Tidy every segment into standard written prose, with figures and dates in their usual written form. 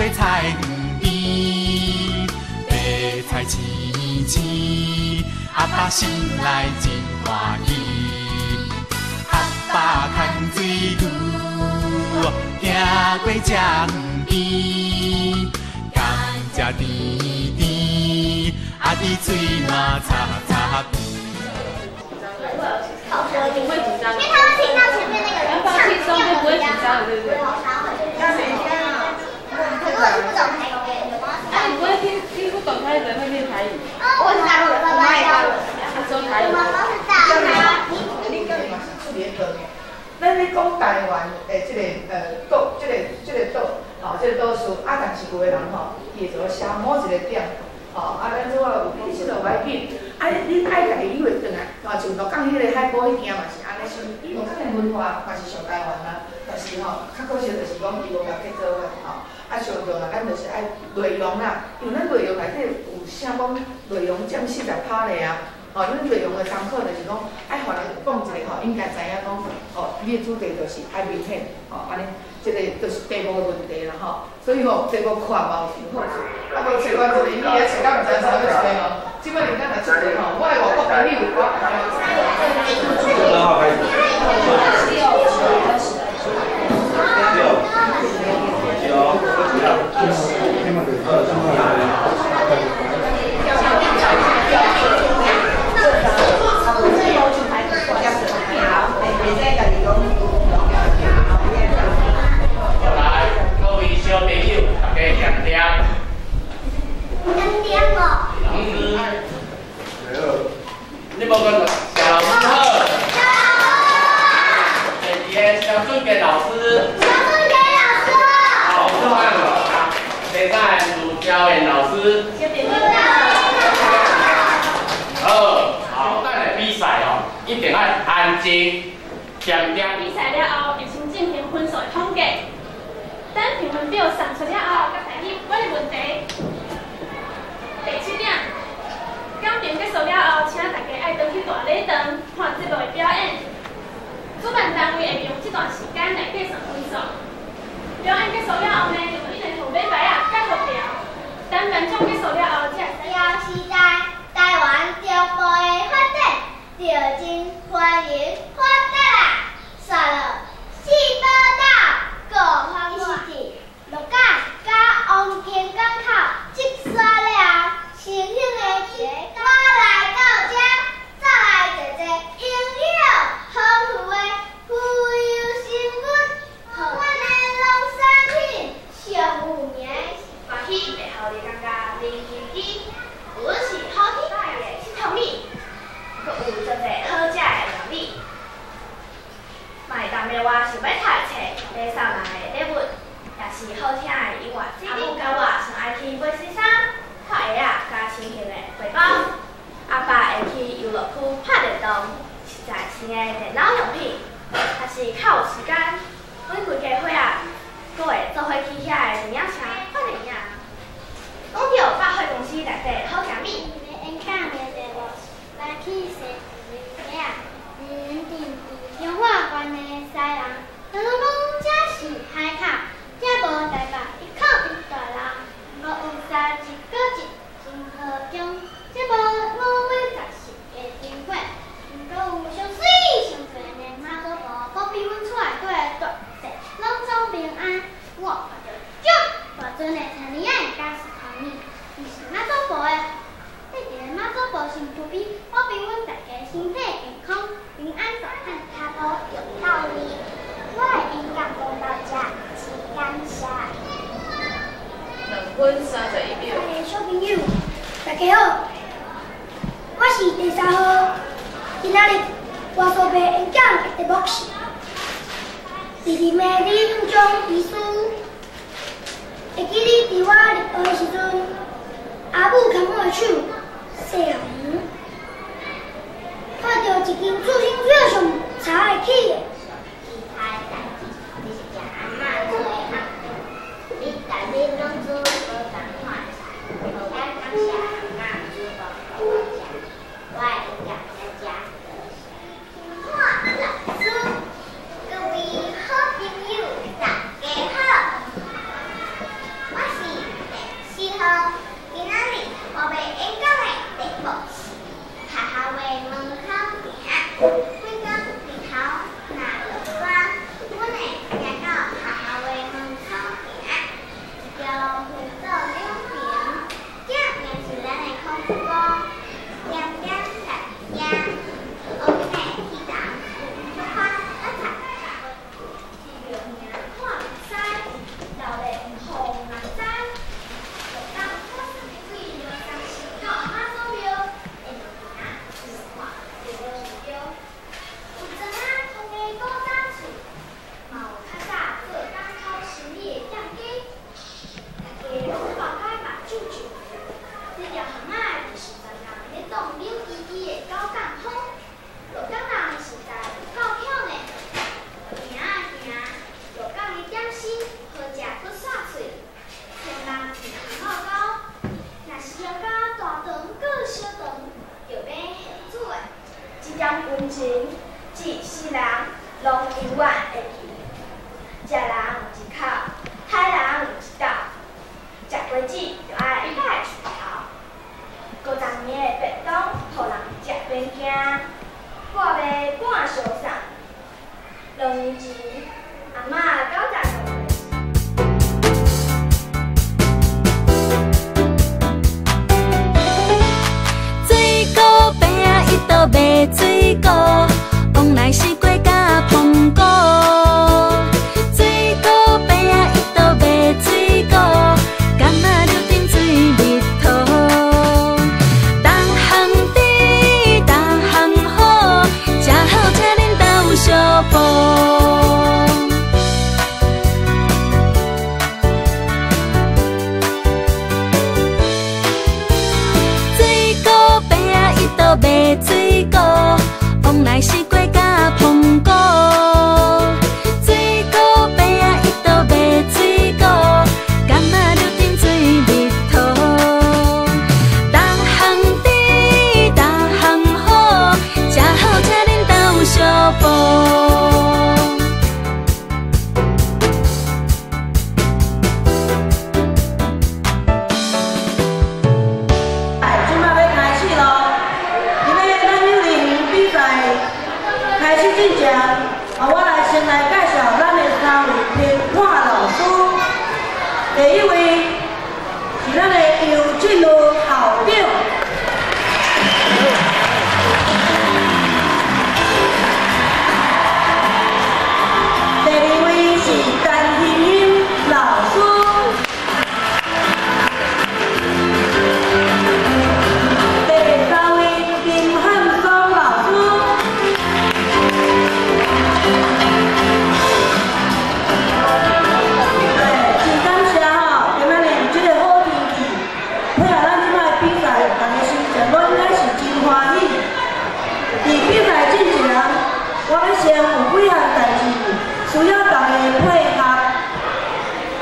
過菜園邊，白菜青青，阿爸心內真歡喜。阿爸牽水牛，行過這園邊，甘蔗甜甜，阿弟喙嘛擦擦甜。不會緊張，因為他會聽到前面那個人放輕鬆就不會緊張了，對不對？可是我聽不懂台語。啊，你不會聽不懂台語，會念台語。啊，我是大陸人，爸爸是大陸人。他說台語。媽媽是大陸人。你今日嘛是出名的。咱咧講台灣的這個島，這個島，吼，這個島嶼，啊，但是有的人吼，伊會做寫某一個點，吼，啊，咱做有其實就無要緊，啊，你愛家己以為轉來，吼，像鹿港彼个海埔彼間嘛是按呢，鹿港的文化嘛是上台灣啊，但是吼，較可惜就是講伊無共去做啦，吼，啊，上重要咱就是愛內容啦，因為咱內容內底有寫講內容佔40%咧啊。吼，咱內容的參考就是講，愛予人講一个吼，應該知影講，吼，你的主題就是愛明顯，吼，按呢，這個就是題目的問題啦，吼。所以吼，題目闊嘛有真好處，啊無揣完一個，你也揣到毋知啥欲揣吼。這擺恁咱來出題吼，我的外國朋友，我。二號開始。六、九、二、來，各位小朋友，大家點點。點點哦。嗯。你無講小老師好。第二个蕭俊傑老師。蕭俊傑老師好。好，第三个盧嬌燕老師。好，好，等下比賽哦，一定愛安靜、恬恬。比賽了後，會先進行分數的統計。等評分表送出了後，才提起我的問題。第七點，講評結束了後，請大家愛轉去大禮堂看節目的表演。主辦單位會用這段時間來計算分數。表演結束了後呢，就一定號碼牌仔蓋予掉。等頒獎結束了後，才會使。要是在台灣中部的發展，就真歡迎發達啦！煞落四寶島各方伊是佇鹿港佮王間港口積沙了後，新興的一个。我來到這，帶來一个營養豐富的浮游生物，予咱的農產品上有名。歡喜會予你感覺零音機，無論是好聽的𨑨迌物，閣有足濟好食的料理。嘛會當欲我想欲讀冊，欲送人的禮物，也是好聽的音樂。阿母佮我上愛去買新衫、脫鞋仔佮新型的背包。阿爸會去遊樂區拍電動，實在新的電腦用品。若是較有時間，阮規家伙仔，閣會做伙去遐个電影城看電影。講著百貨公司內底好食物。演講的題目是來去西寺伫彰化縣的西人，人攏講這是海口，這無台北一口一大樓，閣有三一個一真好中，這無5月10个燈會，閣有上媠上濟的媽祖婆保庇阮厝內底的大細攏總平安。我看著足大陣的田螺仔佮石頭物，伊是媽祖婆的。踮佇咧媽祖婆身軀邊，保庇阮大家身體健康、平安大漢。腳步有道理，我的演講講到這，真感謝。 2分31秒。小朋友，大家好，我是第三號。今仔日我所欲演講的題目是：弟弟的李永忠醫師。會記得佇我入學的時陣，阿母牽我的手，細漢看著一間注生水上查會起的。其他的代誌，你是食阿嬤做的烘你逐日攏煮無仝款的菜，咱感謝阿嬤煮飯予我食。我的演講到這，多謝。老師，各位好朋友，大家好，我是做两边，这便是咱的孔子公，点点在遐，乌青的铁筒有小可仔菜，是庙名看袂使，闹热予人知。鹿港我算对龙山寺到妈祖庙的路行，就是看就无想著，有庄仔通的古早厝，嘛有较早做港口生意的店家，大家拢大开目睭睭。这条巷仔就是专工咧挡扭机机的九港风，鹿港人实在有够巧呢。行啊行，鹿港的点心好食阁煞喙，天人是巷仔沟，若是要甲大肠阁小肠，就欲现煮的。这点温情，一世人拢永远会记。食人一口，害人一斗，食果子就爱拜树头。50年的便当，予人食变惊，半卖半相送。2年前，阿嬷95岁。水果伯仔伊都卖水果，往来西瓜佮苹果。水果伯仔伊都卖水果，柑仔柳丁水蜜桃。逐项甜，逐项好，食好请恁斗相报。水果伯仔伊都卖水果，往来西瓜佮苹果。水果伯仔伊都卖水果，柑仔柳丁水蜜桃。逐项甜，逐项好，食好请恁斗相报。这摆欲开始咯！伫咧咱幼儿园比赛开始之前，我来先来介绍咱的三位评判老师。第一位是咱的杨振如校长。第二位是陈欣英老师。第三位林汉松老师。真感谢吼，今仔日有这个好天气，配合咱这摆比赛，大家心情拢应该是真欢喜。伫比赛进前，我欲先有几项代志需要大家配合，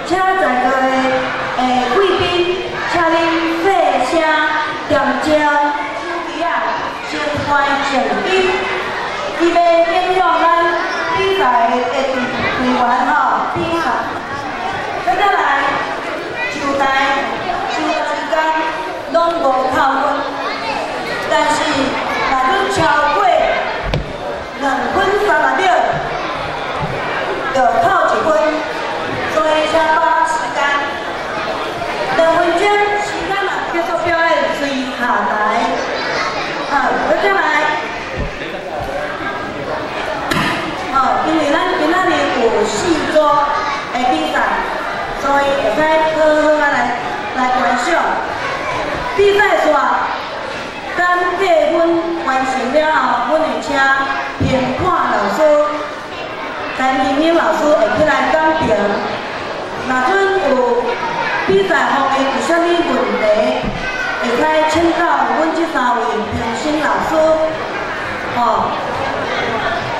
请在座的贵宾，请恁细声踮将手机仔先关静音，伊袂影响咱比赛的队员吼比赛。接下来，上台上时间拢无扣分，但是若你超过2分30秒，就扣1分，所以请把握时间。2分钟时间若结束表演，随下台。接下来，因为咱今仔日有4组的比赛，所以会使好好仔来观赏。比赛煞等计分完成了后，阮会请评判老师陈金英老师会起来讲评。若阵有比赛方面有啥物问题，会使请教阮这三位评审老师。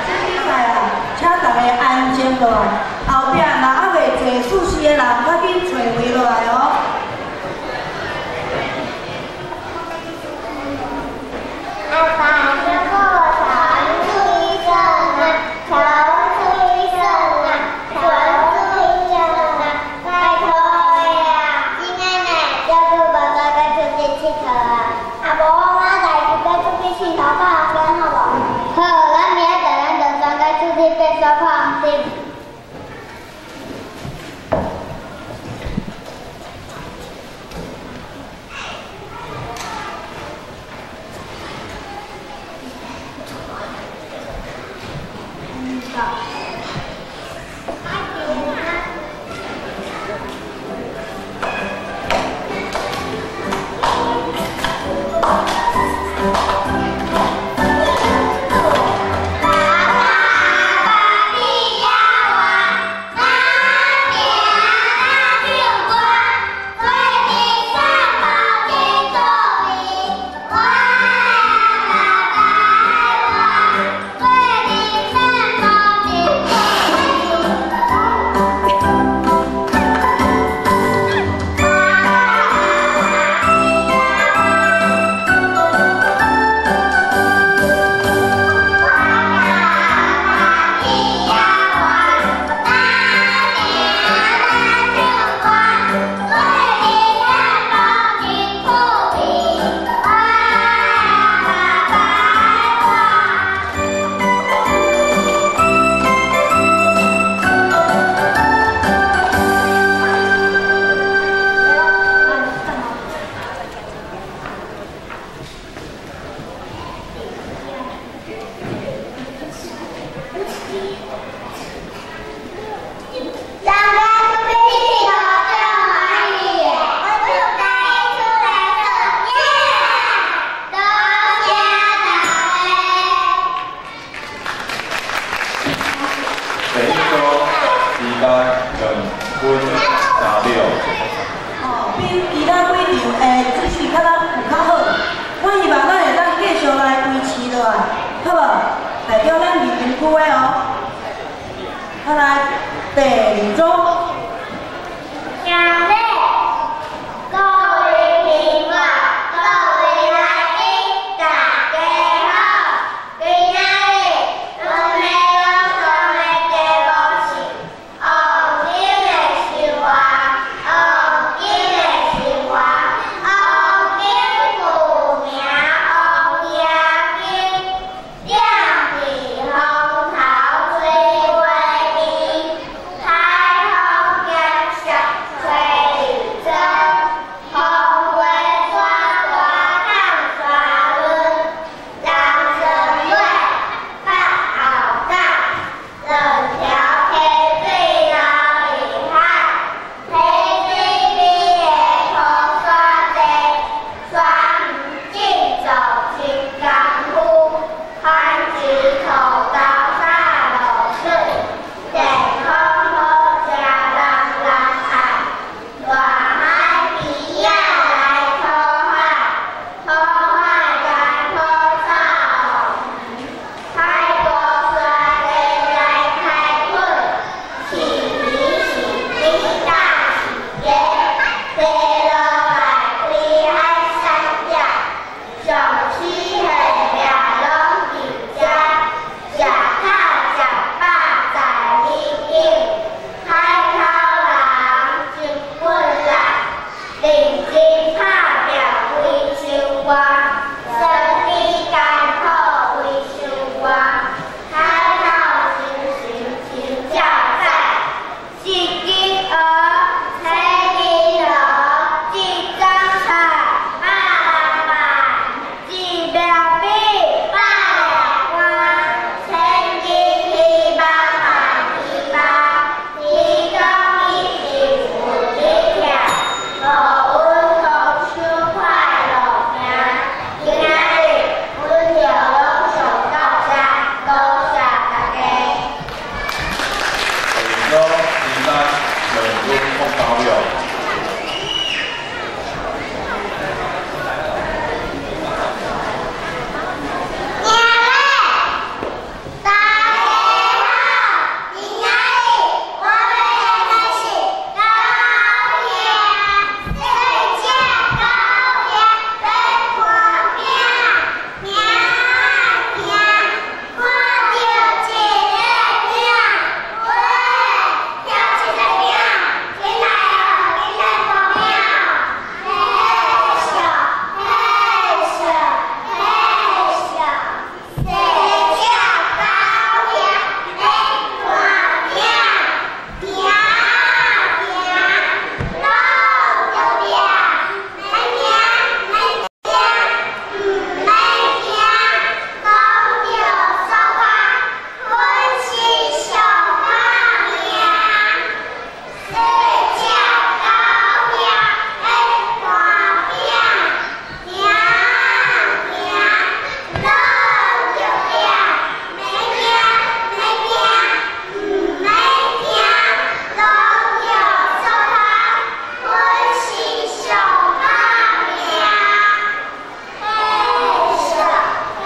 这比赛啊，请大家安静落来，后壁若犹未坐舒适的人，较紧揣位落来哦。阿爸，这个长水生啊，长水生啊，长水生啊，拜托呀！今仔日照顾爸爸该出去𨑨迌啊，啊无我妈仔就该出去𨑨迌看红灯好无？好，咱明仔载咱就专该出去爬山看红灯。比其他几场的水水较咱有较好。我希望咱会当继续来维持落来，好无？代表咱二林区的哦。啊来，第二组。兄弟，各位朋友，各位来宾，大家好。今仔日，阮欲朗诵的题目是《王金的生活》。王金的生活，王金旧名王亚金，踮伫风头吹月边，海风减速吹入庄，风花纸大桶沙轮，人船尾北后港，两条溪水流入海，溪水边的土山地，山园种作真功夫，番薯土豆沙落水，健康好食人人爱，大海边仔来讨海，讨海来讨草海大山地来开垦，饲鱼是猪大是鸡，地落来开海产业，上市下业拢伫遮，食透食饱在美景，海口人真骨力，认真拍拼为生活，酸甜甘苦为生活，海口精神真正赞，一斤蚵，青泥螺，一盅菜，百人饭，一命比百两官，千金希望万希望，天公一定有你疼，予阮丰收快乐命。今仔日阮就朗诵到遮，多谢大家。第二组第三2分08秒。大家好，今仔日我欲来的是狗仔，细只狗仔欲看饼，行啊行，看著一个饼，喂，跳一个饼，紧来哦，紧来剥饼，嘿咻嘿咻嘿咻，细只狗仔欲看饼，行啊行，拢著饼，免惊免惊，毋免惊，讲著说话，阮是上打命。细只狗仔欲看饼，行啊行，拢著饼，免惊免惊，毋免惊，讲著说话，阮是上打命。嘿咻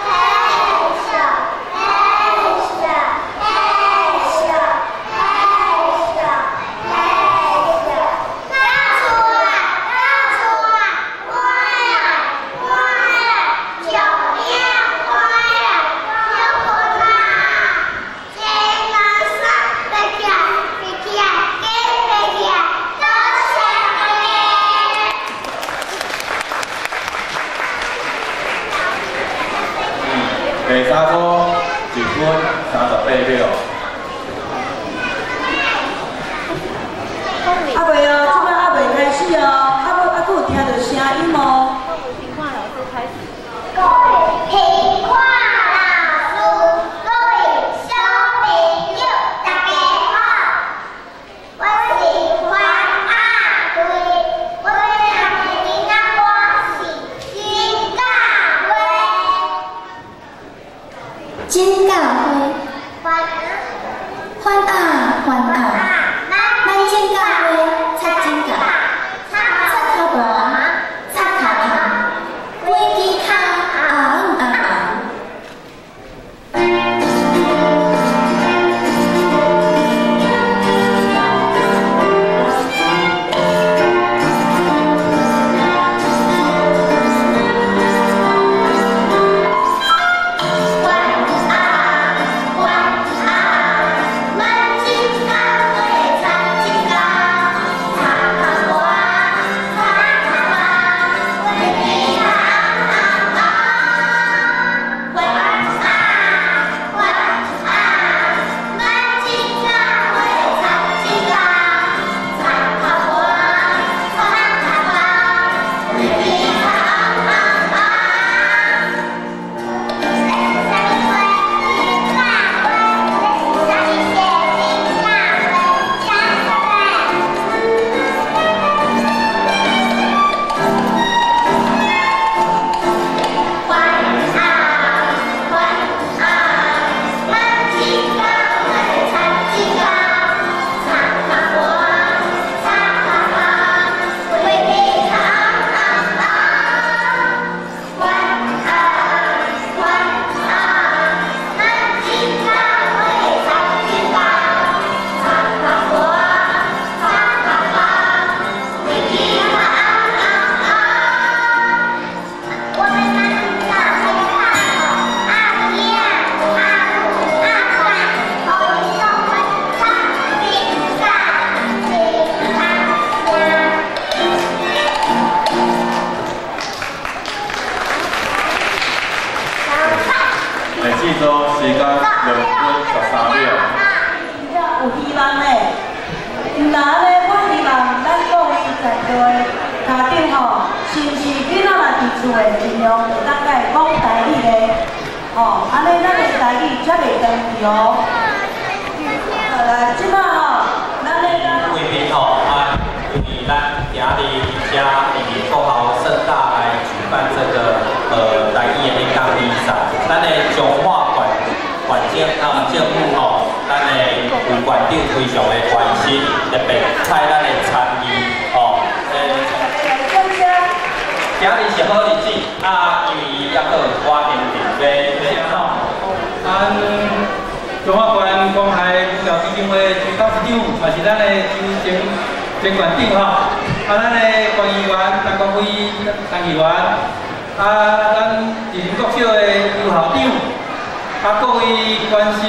嘿咻嘿咻嘿咻嘿咻嘿咻，到厝啦，到厝啦，回来回来，石饼回来，小困啦，这个山爬起来，爬起来，紧爬起来，多谢大家。第三组1分38秒。啊未哦，这摆还未开始哦，啊无啊阁有听著声音哦。评判老师开始。各位评判老师，各位小朋友，大家好，我是黄阿辉，我念的囡仔歌是真教会。真教会。家長吼，是毋是囡仔若佇厝的盡量會當共伊講台語咧？吼，按呢咱的台語才袂斷去哦。來，這擺吼，咱咧咱。貴賓吼啊，因為咱今日遮佇國校盛大來舉辦這個台語的演講比賽，咱的彰化縣縣政啊政府吼，咱的副縣長非常的關心，特別派咱的參與吼，今日是好日子，啊，因為伊猶閣有寡行程欲欲吼，咱彰化縣關懷文教基金會周董事長，嘛是咱的周前前縣長吼，啊，咱的縣議員陳國輝陳議員，啊，咱士林國小的邱校長，啊，各位關心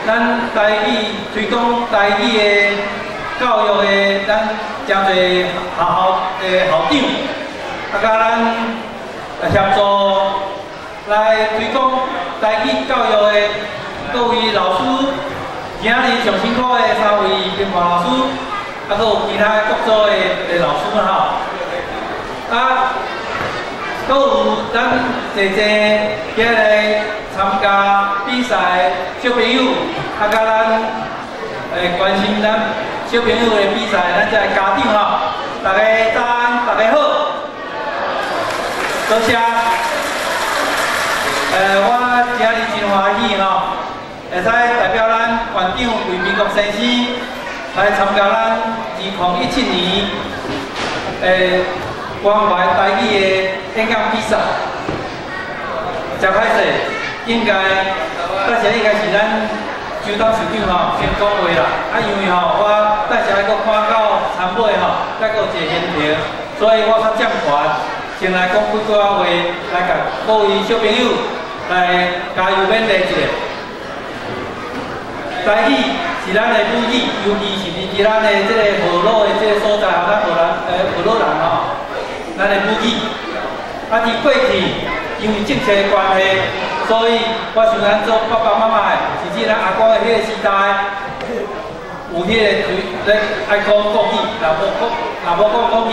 咱台語推廣台語的教育的咱誠濟學校的校長，啊，佮咱協助來推廣台語教育的各位老師，今日上辛苦的三位評判老師，啊，閣有其他各組的老師吼，啊，閣有咱濟濟今日參加比賽的小朋友，啊，佮咱關心咱小朋友的比賽，咱這个家長吼，大家早安，大家好，多謝。我今日真歡喜吼，會使代表咱縣長魏明國先生來參加咱2017年關懷台語的演講比賽。誠歹勢，應該，等下應該是咱周董事長吼先講話啦。啊，因為吼我等下閣趕到田尾吼，再閣有一個行程，所以我較暫緩，先來講幾句仔話，來共各位小朋友來加油勉勵一下。台語是咱的母語，尤其是佇咱的這个河洛的這个所在，咱河南河洛人吼，咱的母語。啊，佇過去因為政策的關係，所以我想咱做爸爸媽媽的，甚至咱阿公的彼個時代，有彼个推咧愛講國語，若無講國語，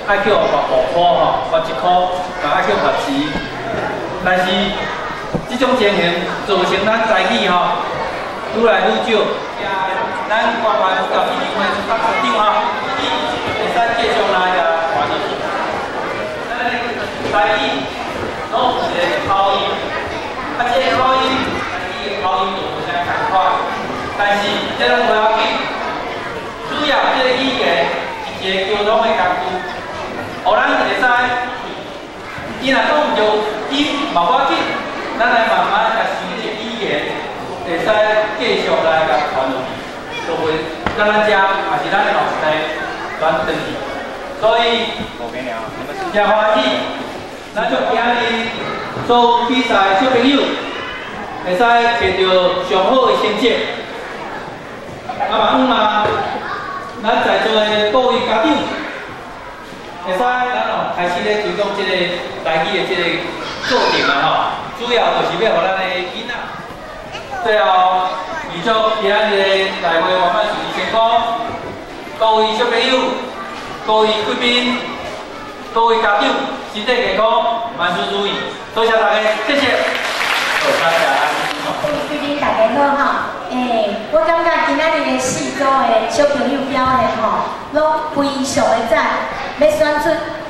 愛叫予罰5箍吼，罰1箍，嘛愛叫罰錢。但是這種情形造成咱台語吼愈來愈少。咱關懷文教基金會董事長吼，會使繼續來共傳落去。咱的台語攏有一個口音，啊，這個口音，台語的口音就無啥仝款。但是這攏無要緊，主要這個語言是一個溝通的工具，予咱會使，伊若講毋著音嘛無要緊，咱來慢慢共想這個語言，會使繼續來共傳落去，就袂咱咱遮也是咱的後一代傳轉去。所以誠歡喜，咱就今日做比賽小朋友，會使摕著上好的成績。啊嘛，毋嘛，咱在座的各位家長，會使咱哦開始咧推廣這個台語的這個過程啊吼，主要就是欲予咱的囡仔。最後，預祝今仔日的大會圓滿順利成功。各位小朋友、各位貴賓、各位家長，身體健康，萬事如意。多謝大家，謝謝。多謝。各位貴賓大家好吼，我感覺今仔日的四組的小朋友表現吼，攏非常的讚，欲選出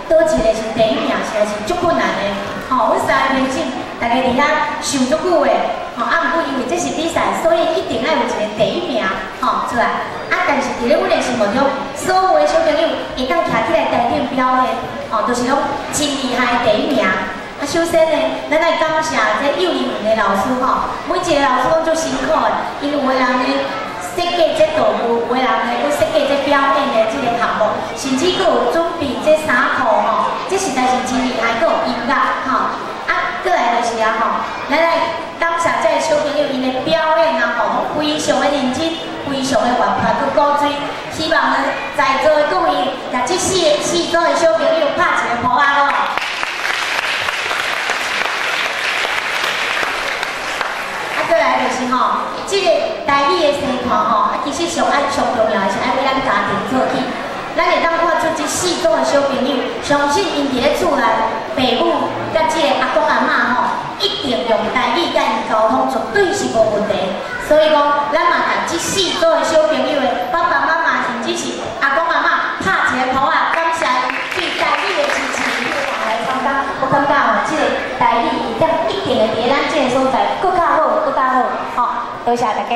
佗一个是第一名，實在是足困難的。吼，阮三個評審，大家佇遐想足久的，吼，啊，毋過因為這是比賽，所以一定愛有一個第一名，吼，出來。啊，但是佇咧阮的心目中，所有的小朋友會當徛起來台頂表現，吼，都是攏真厲害的第一名。啊，首先呢，咱愛感謝這幼兒園的老師吼，每一個老師攏足辛苦的，因為有的人呢設計這道具，有的人呢閣設計這表演的這個項目，甚至閣有準備這衫褲吼，這實在是真厲害，閣有音樂吼。啊，閣來就是啊吼，咱來感謝這個小朋友𪜶的表演啊吼，非常的認真，非常的活潑，閣鼓吹。希望呢，在座的各位，共這四組的小朋友拍一個鼓仔咯。過來就是吼，這個台語的生團吼，啊，其實上愛上重要的是愛為咱家庭做起。咱會當看出這四組的小朋友，相信𪜶佇咧厝內，爸母佮這個阿公阿嬤吼，一定用台語佮𪜶溝通，絕對是無問題。所以講，咱嘛共這四組的小朋友的爸爸媽媽，甚至是阿公阿嬤，拍一個鼓仔，感謝𪜶對台語的支持。來參加，我感覺吼，這個台語會當一定會佇咱這個所在閣較好，閣較好，吼，多謝大家。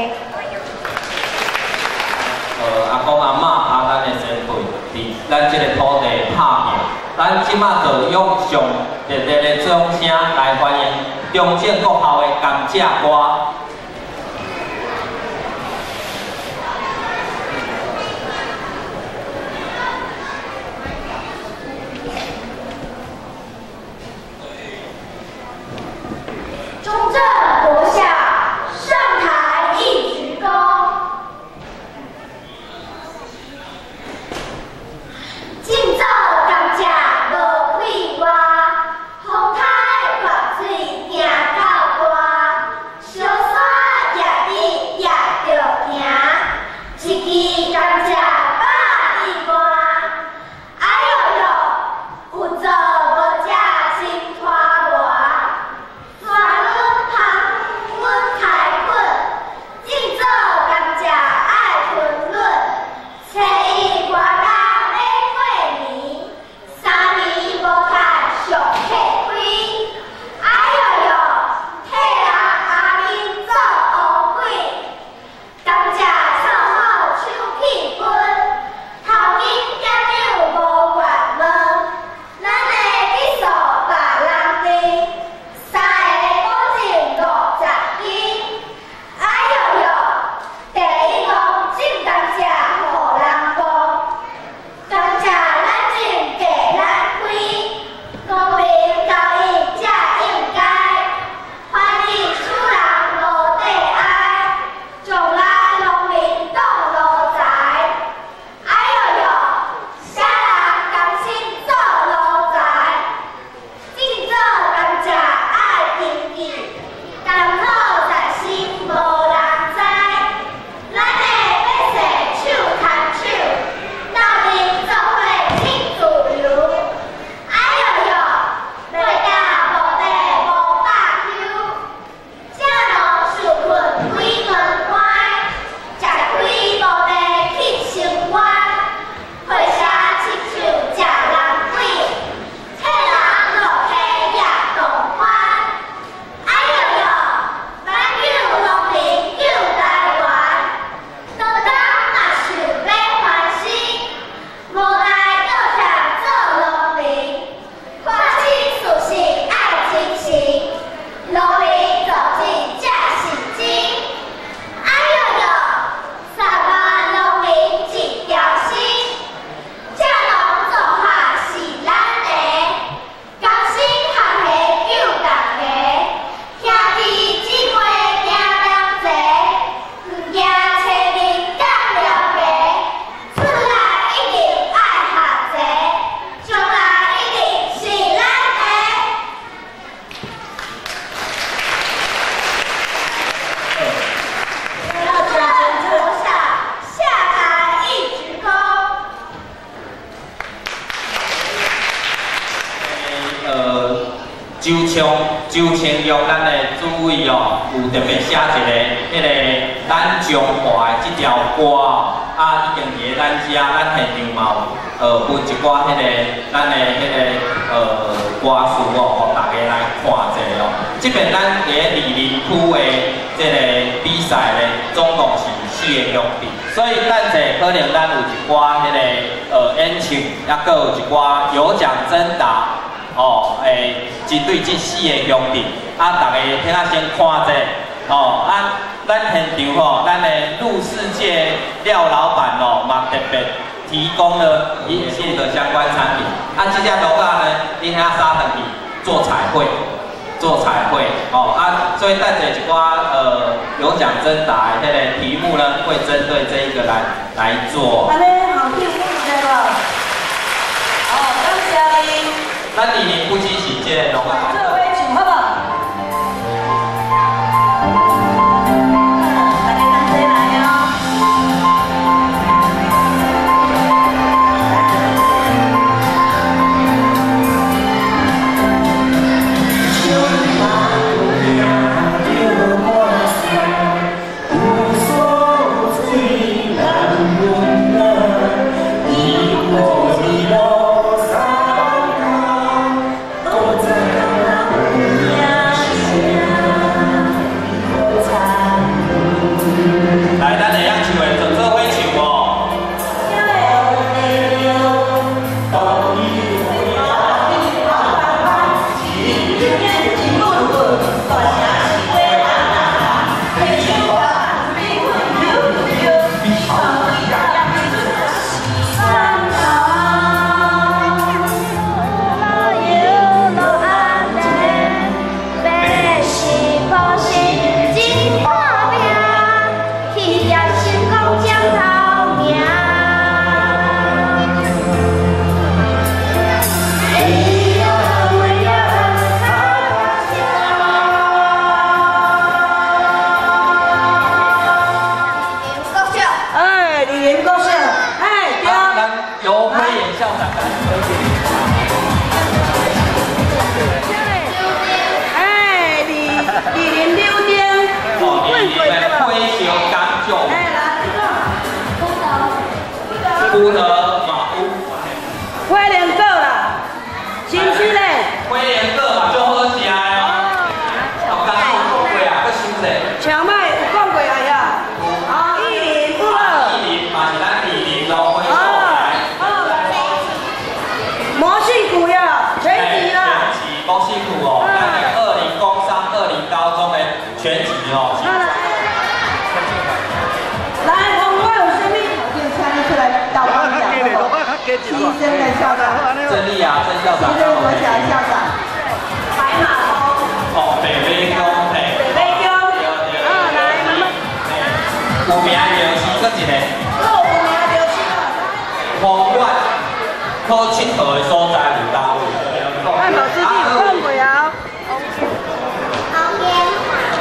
阿公阿嬤啊，咱的先輩佇咱這個土地拍拼，咱這馬就用上熱烈的掌聲來歡迎中正國校的甘蔗歌。中正國小上台一鞠躬。真做甘蔗無開花，風颱大水行到大，小山举地举着行，一支甘蔗百支竿。哎哟哟，有做無食真拖磨，山阮芳阮開墾，種做甘蔗愛吞卵，初一外家欲過年，3年無趁上客虧。哎哟哟，替人阿囡做烏鬼，甘蔗臭好手屁分，頭金店長無願望，咱的技術別人甜，三个保證50斤。哎哟哟，第一讲種甘蔗予人讲，甘蔗咱種地咱開，公平交易才應該，番利使人無底哀，將來農民當奴才。哎哟哟，啥人甘心做奴才？種做甘蔗愛登記，甘苦在心無人知。咱的百姓手牽手，鬥陣做伙真自由。哎哟哟，袂甲無地無百休，蔗農受困鬼門關，食虧無地去升官，火車親像食人鬼，替人落溪也同款。哎哟哟，挽救農民救台灣，當當嘛想欲翻身，無奈倒忝做農民，看清事實愛精神，農民做事才是真。哎哟哟，3萬農民一條心，蔗農做法是咱的，同心合力救大家，兄弟姊妹行同齊，毋驚找面講了解，出來一定愛學習，將來一定是咱的。中正國小下台一鞠躬。周清玉咱的主委哦，有特別寫一个彼个咱彰化的這條歌哦，啊已經佇咧咱遮，咱現場嘛有分一寡彼个咱的彼个歌詞哦，予大家來看者哦。這邊咱佇咧貳林區的這個比賽咧，總共是4個鄉鎮，所以等者可能咱有一寡彼个演唱，抑閣有一寡有獎徵答。哦，針對這4個鄉鎮，啊，大家聽仔先看者，哦，啊，咱現場吼，咱的鹿世界廖老闆哦，嘛特別提供了一切的相關產品。啊，這只爐仔呢，你遐撒上去做彩繪，做彩繪，哦，啊，所以等下一寡有獎徵答的彼個題目呢，會針對這一個來做。按呢，校長講一下無？哦，感謝你。咱二年不只是這個農仔。做伙唱好無？大家同齊來哦！來。新生的校长。郑丽雅郑校长。新生国小的校长。白马宫。哦，北威宫，嘿。北威宫。啊，来，妈妈。有名的庙是阁一个。有名庙是公园可佚佗的所在有佗位？汉堡之地放过啊！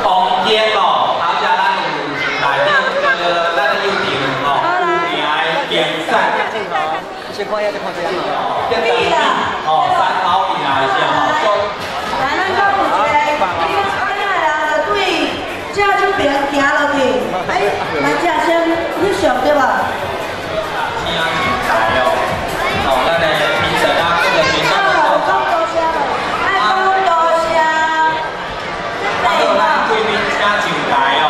王坚哦，头家咱有内顶咱的幼场哦，有名的竞赛。先看下，再看这样。哦，三好以来是吼，来，咱讲有一个，你讲的人就对正手边行落去，哎，来这先翕相对无？请上台哦，哦，咱的评审啊，各个学校的校长。讲多谢，爱讲多谢。啊，咱贵宾请上台哦。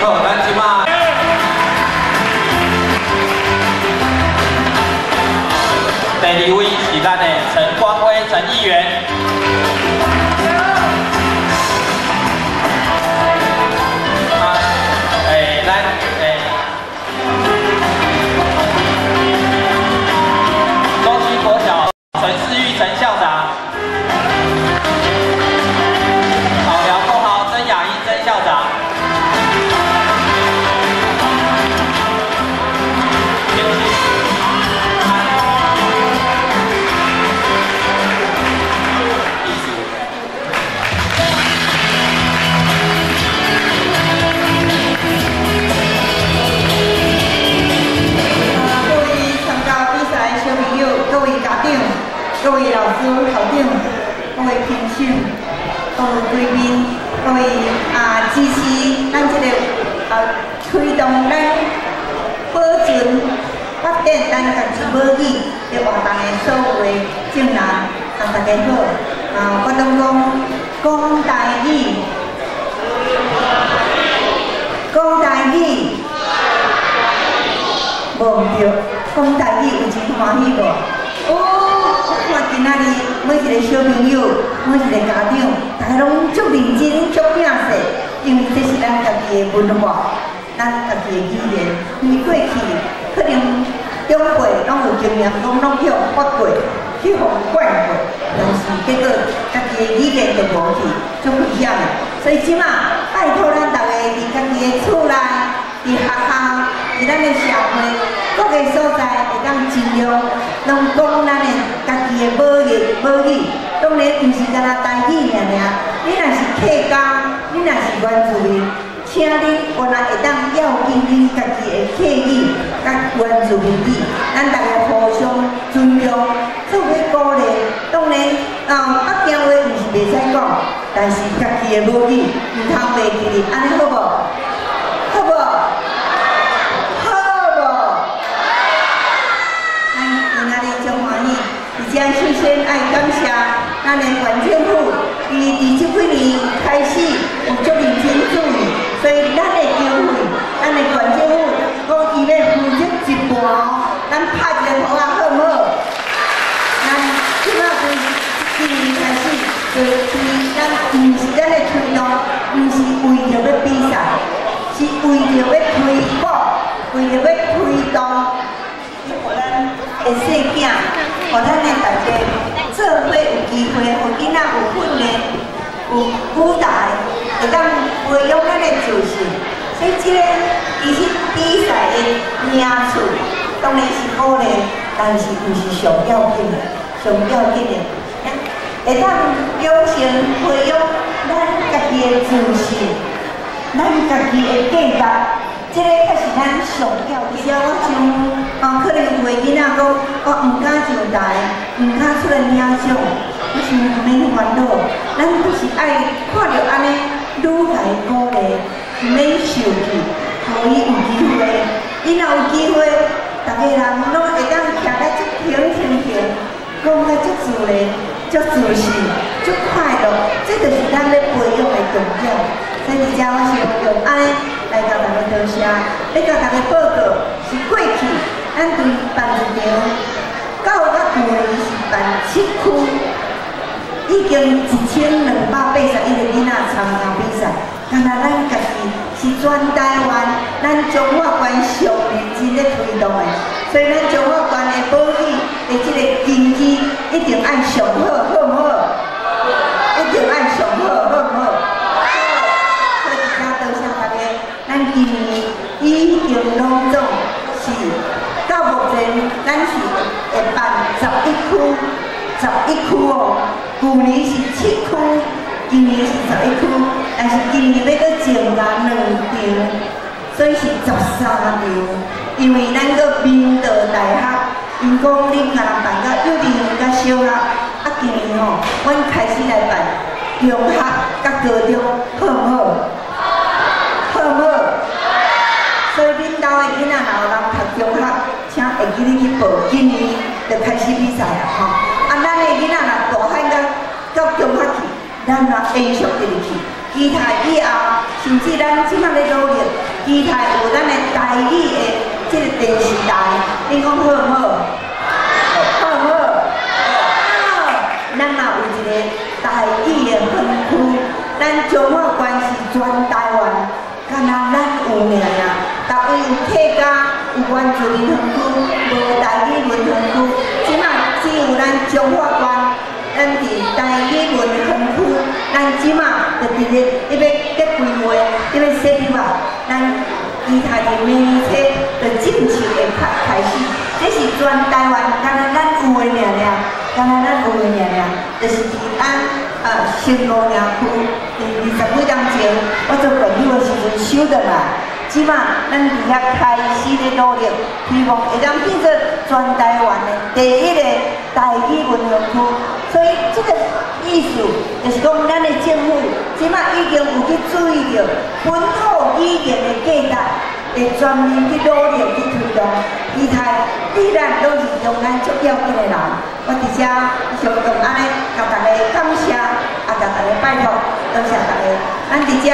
好，咱这摆。第二位是咱的陈光辉陈议员。啊，咱中区国小陈思玉陈校长，草寮国校曾雅英曾校长。各位参加比赛的小朋友，各位家长，各位老师、校长，各位评审，各位贵宾，各位支持咱这个推动咱保存、发展咱家己母语的活动的所有的众人，大家好。我拢讲讲台语，讲台语。无毋对，讲台语有真欢喜无？哦，我看今仔日每一个小朋友，每一个家长，大家拢足认真、足拼势，因为这是咱家己的文化，咱家己的语言。因为过去可能长辈拢有经验，讲拢去予发过，去予管过，但是结果家己的语言就无去，足危险的。所以这马拜托咱大家伫家己的厝内、伫学校、伫咱的社会各个所在，会当尽量拢讲咱的家己的母语。母语当然毋是干焦台语尔尔，你若是客家，你若是原住民，请恁原来会当要紧恁家己的客语佮原住民语，咱大家互相尊重，做伙鼓励。当然，北京话毋是袂使讲，但是家己的母语毋通袂记哩，按呢好无？好无？好无？咱今仔日足欢喜，而且首先爱感谢咱的县政府，伊伫这几年开始有足认真注意，所以咱的经费，咱的县政府讲伊欲负责一半哦，咱拍一个鼓仔好毋好？咱这马从今年开始，就咱毋是咱的推动，毋是为著欲比赛，是为著欲推广，为著欲推动，予咱的细囝，予咱的大家做伙有机会，予囡仔有训练、有舞台，会当培养咱的自信。所以这个其实比赛的名次当然是鼓励，但是毋是上要紧的，上要紧的，会当养成培养咱家己的自信，咱家己的价值，这个才是咱上要紧。我像可能有的囡仔讲，我毋敢上台，毋敢出来领奖，我想毋免烦恼，咱都是爱看著按呢，愈共伊鼓励，毋免受气，予伊有机会。伊若有机会，逐个人拢会当徛甲足平平平，讲甲足自然、足自信、足快乐，这就是咱咧培养的重点。所以伫遮我想用按呢来共大家多谢，欲共大家报告是过去咱对办一场，到甲旧年是办7区，已经1281个囡仔参加比赛，敢若咱家己是全台灣咱彰化縣上認真咧推動的，所以咱彰化縣的保育的這個根基一定愛上好，好毋好？一定愛上好，好毋好？所以這多謝大家，咱今年已經攏總是到目前，咱是會辦11區，11區哦，舊年是7區，今年是11區。但是今年欲閣增加2場，所以是13場。因為咱閣明道大學，𪜶講恁共人辦到幼稚園佮小學，啊，今年吼，阮開始來辦中學佮高中，好毋好？好毋好？所以恁兜的囡仔若有人讀中學，請會記得去報，今年就開始比賽啊！吼，啊，咱的囡仔若大漢到中學去，咱若延續入去。其他以後，甚至咱這馬咧努力，期待有咱的台語的這個電視台，恁講好毋好？好毋好？好。咱嘛有一個台語的分區，咱彰化縣是全台灣，敢若咱有爾爾，逐位有客家、有原住民園區，無台語文園區，這馬只有咱彰化縣，咱佇台語文園區，咱這馬就佇咧咧欲咧規劃，咧欲設立啊，咱其他的明年初就正式會開始，這是全台灣敢若咱有的爾爾，敢若咱有的爾爾，就是佇咱新五嶺區，佇20幾年前，我做縣長的時陣收轉來，這馬咱佇遐開始咧努力，希望會當變做全台灣的第一个台語文園區。所以這個意思就是講，咱的政府這馬已經有去注意著本土語言的價值，會全面去努力去推動。其他你咱攏是中間足要緊的人，我佇遮想用按呢，共大家感謝，啊，共大家拜託，多謝大家。咱佇遮，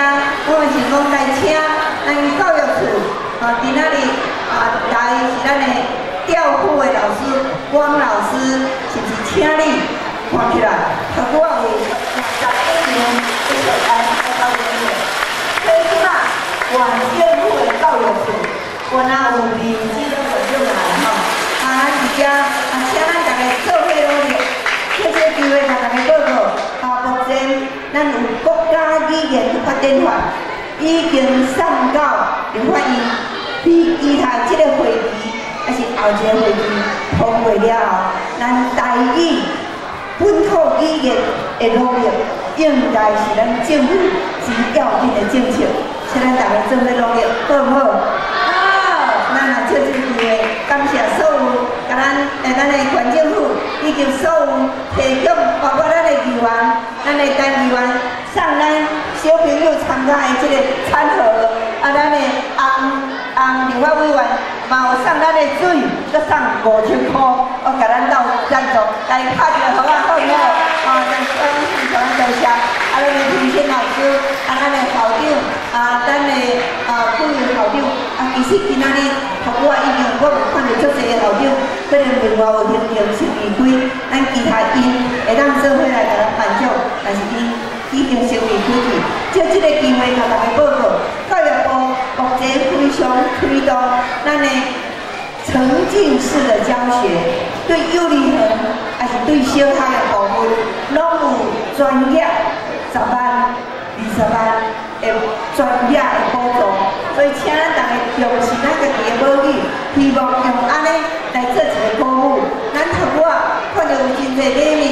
我嘛想講來請咱教育處，啊，今仔日啊來是咱的調副的老師汪老師，是毋是請你看起來？頭拄仔有11場繼續來來到這裡。所以這馬縣政府的教育處，原來有認真校長來吼，啊，咱佇遮啊，請咱大家做伙努力，藉這個機會共大家報告，啊，目前咱有國家語言發展法已經送到立法院，比其他這個會期，還是後一個會期通過了後，咱台語本土語言的努力，應該是咱政府真要緊的政策，請咱大家做伙努力，好毋好？好，咱也藉這個機會，感謝所有共咱咱的縣政府以及所有提供，包括咱的議員、咱的陳議員送咱小朋友參加的這個餐盒，啊，咱的洪洪立法委員嘛有送咱的水，閣送5000箍，哦，共咱鬥贊助，來拍一個好啊，好毋好？啊，咱非常多謝，啊，咱的評審老師，啊，咱的校長，啊，咱的啊副校長，啊，其實今仔日頭拄仔已經我有看著足濟個校長，可能另外有行程先離開，咱其他𪜶會當做伙來共咱頒獎，但是𪜶已經先離開去。藉這個機會，共大家報告，教育部目前非常推動咱的沉浸式的教學，對幼兒園還是對小學的部分，攏有專業10萬、20萬的專業的補助，所以請咱大家重視咱家己的母語，希望用按呢來做一個鼓舞。咱頭拄仔看著有真濟禮物，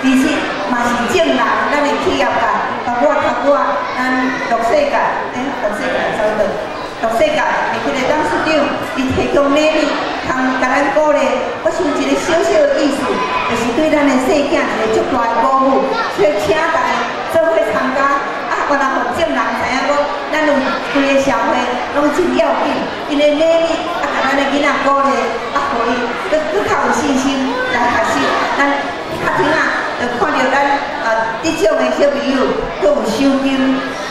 其實嘛是眾人，咱的企業界，包括頭拄仔咱綠世界，綠世界走倒，綠世界的彼個董事長，伊提供禮物，通共咱鼓勵。我想一個小小的意思，就是對咱的細囝一個足大的鼓舞。所以請大家做伙參加，啊，原來予眾人知影講，咱有規個社會攏真要緊，𪜶的禮物啊，共咱的囡仔鼓勵，啊，予伊閣閣較有信心來學習。咱較天仔就看著咱得獎的小朋友，閣有賞金，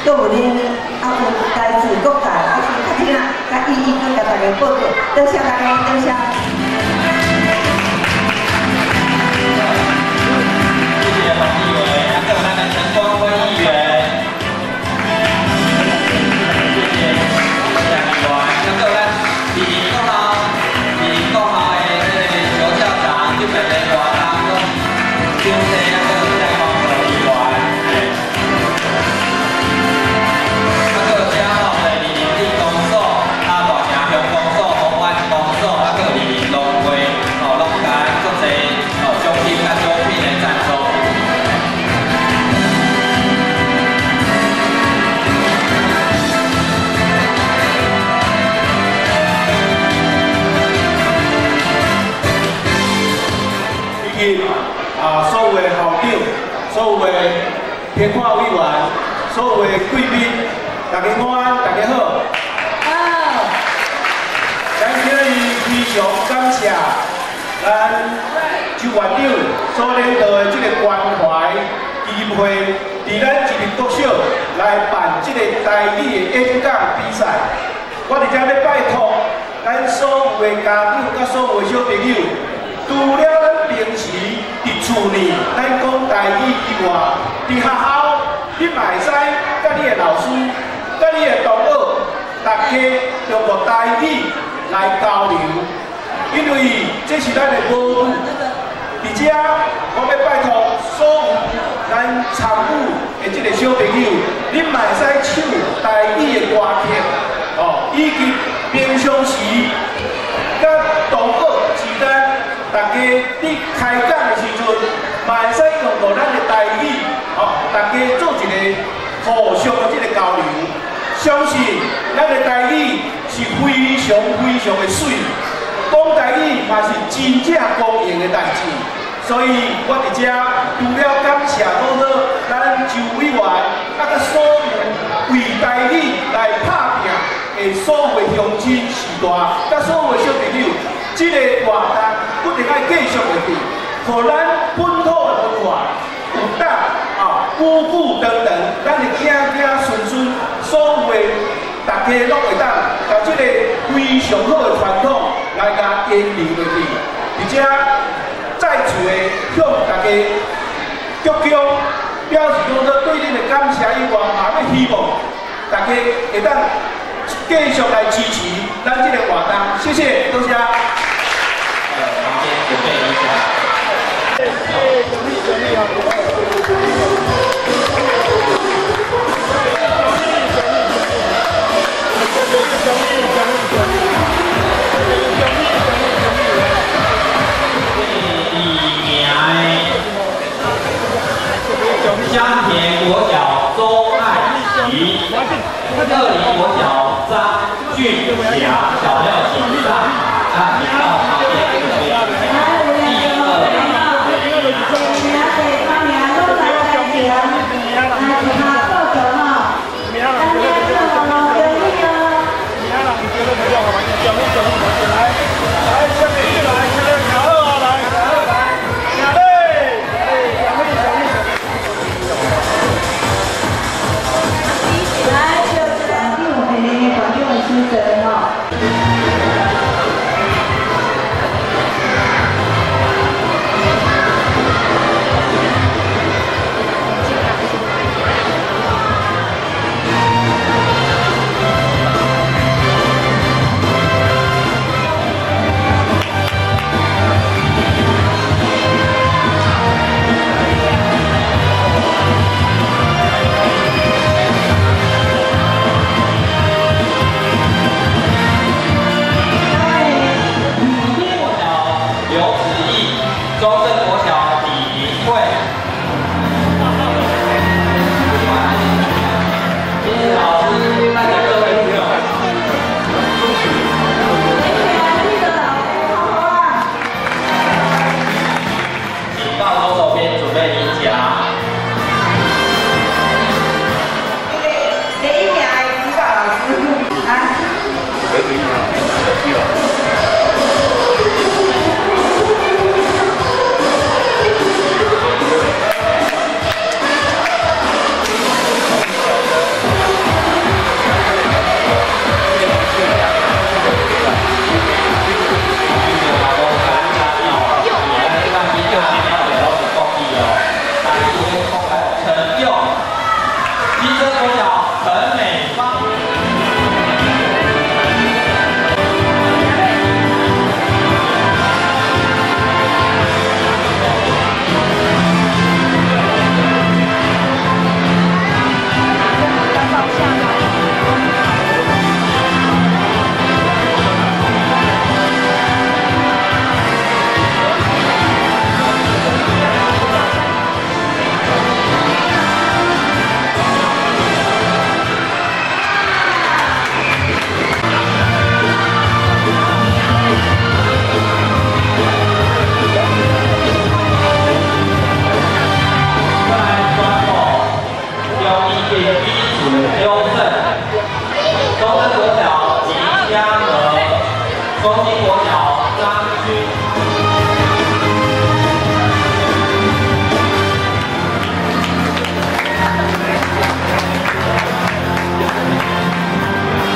閣有禮物，啊，有來自各界，啊，是較天仔，較一一閣共大家報告。多謝大家，多謝。謝謝黃立委，還有咱的陳光輝議員，謝謝。评判委员，所有的贵宾，大家午安，大家好。好。咱今日非常感谢咱周院长所领导的这个关怀基金会，伫咱一林国小来办这个台语的演讲比赛。我伫遮欲拜托咱所有的家长佮所有的小朋友，除了咱平时伫厝里咱讲台语以外，伫学校你嘛会使佮你的老师、佮你的同学，大家用个台语来交流，因为这是咱的母语。伫遮，我欲拜托所有咱参与的这个小朋友，恁嘛会使唱台语的歌曲，哦，以及平常时佮同学之间，大家伫开讲的时阵，嘛会使用到咱的台语，哦，大家做一个互相的这个交流。相信咱的台语是非常非常的媠，讲台语嘛是真正光荣的代志。所以我伫遮除了感谢讲好咱周委员，啊，佮所有为台语来拍拼的所有的乡亲序大，佮所有的小朋友，这个活动一定爱继续落去，予咱本土的文化有当啊，久久长长，咱的子子孙孙，所有的大家拢会当共这个非常好的传统来共延留落去。伫遮再次的向大家鞠躬，表示讲说对恁的感谢以外，嘛欲希望大家会当继续来支持咱这个活动。谢谢，多谢。房间准备一下。第一名的江田国小周爱琪，二林国小张俊霞，小朋友请上台，到旁边准备。第二名。中兴国小张君。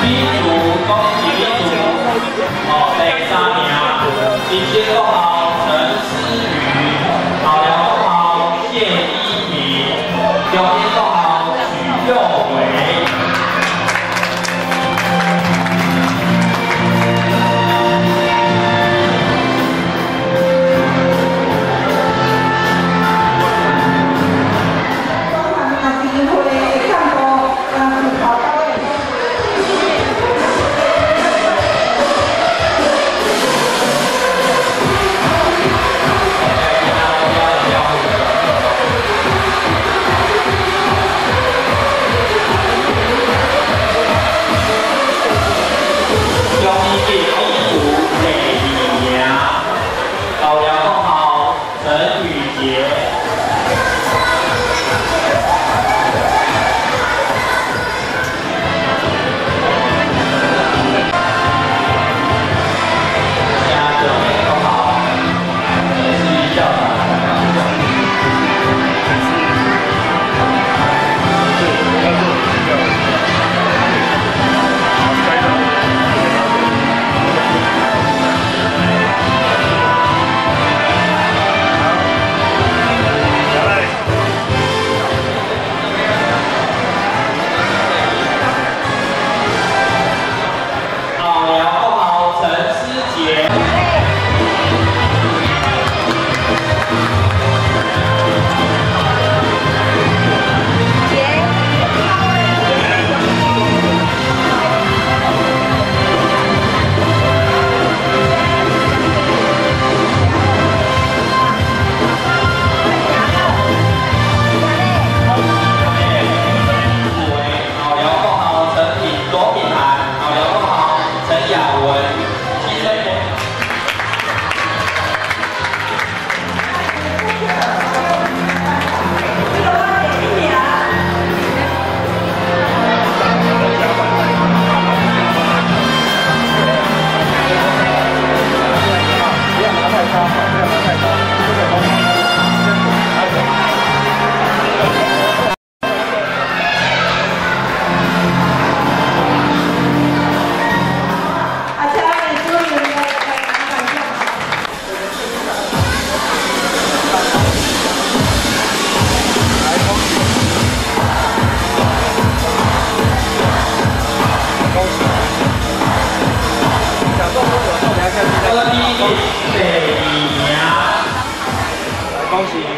B 组，恭喜 B 组，哦，第三名，新兴国校陈思雨，后寮国校谢依婷，中兴国校许佑伟。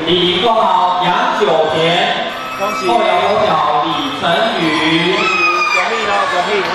李国豪、杨九田，后寮国小李成宇，恭喜哦，恭喜哈！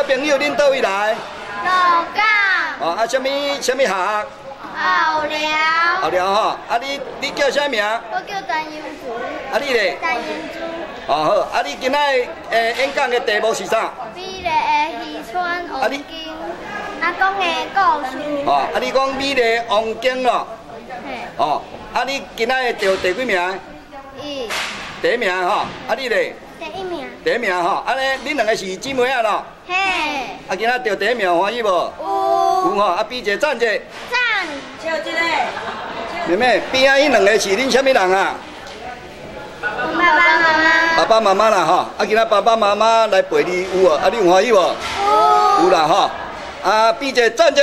朋友，恁佗位來？鹿港。哦，啊，啥物啥物學校？後寮。後寮吼，啊你叫啥名？我叫陳英珠。啊你咧？陳英珠。哦好，啊你今仔日演講的題目是啥？美麗的漁村王宮，啊講的故事。哦，啊你講美麗王宮咯。嘿。哦，啊你今仔日得第幾名？一。第一名吼，啊你咧？第一名。第一名吼，啊咧，恁兩個是姊妹仔咯？嘿。啊今仔得第一名歡喜無？有。有吼，啊比一個讚者。讚。笑這個。妹妹，邊仔彼兩個是恁啥物人啊？爸爸媽媽。爸爸媽媽啦吼，啊今仔爸爸媽媽來陪你有無？啊你有歡喜無？有。有啦吼，啊比一個讚者。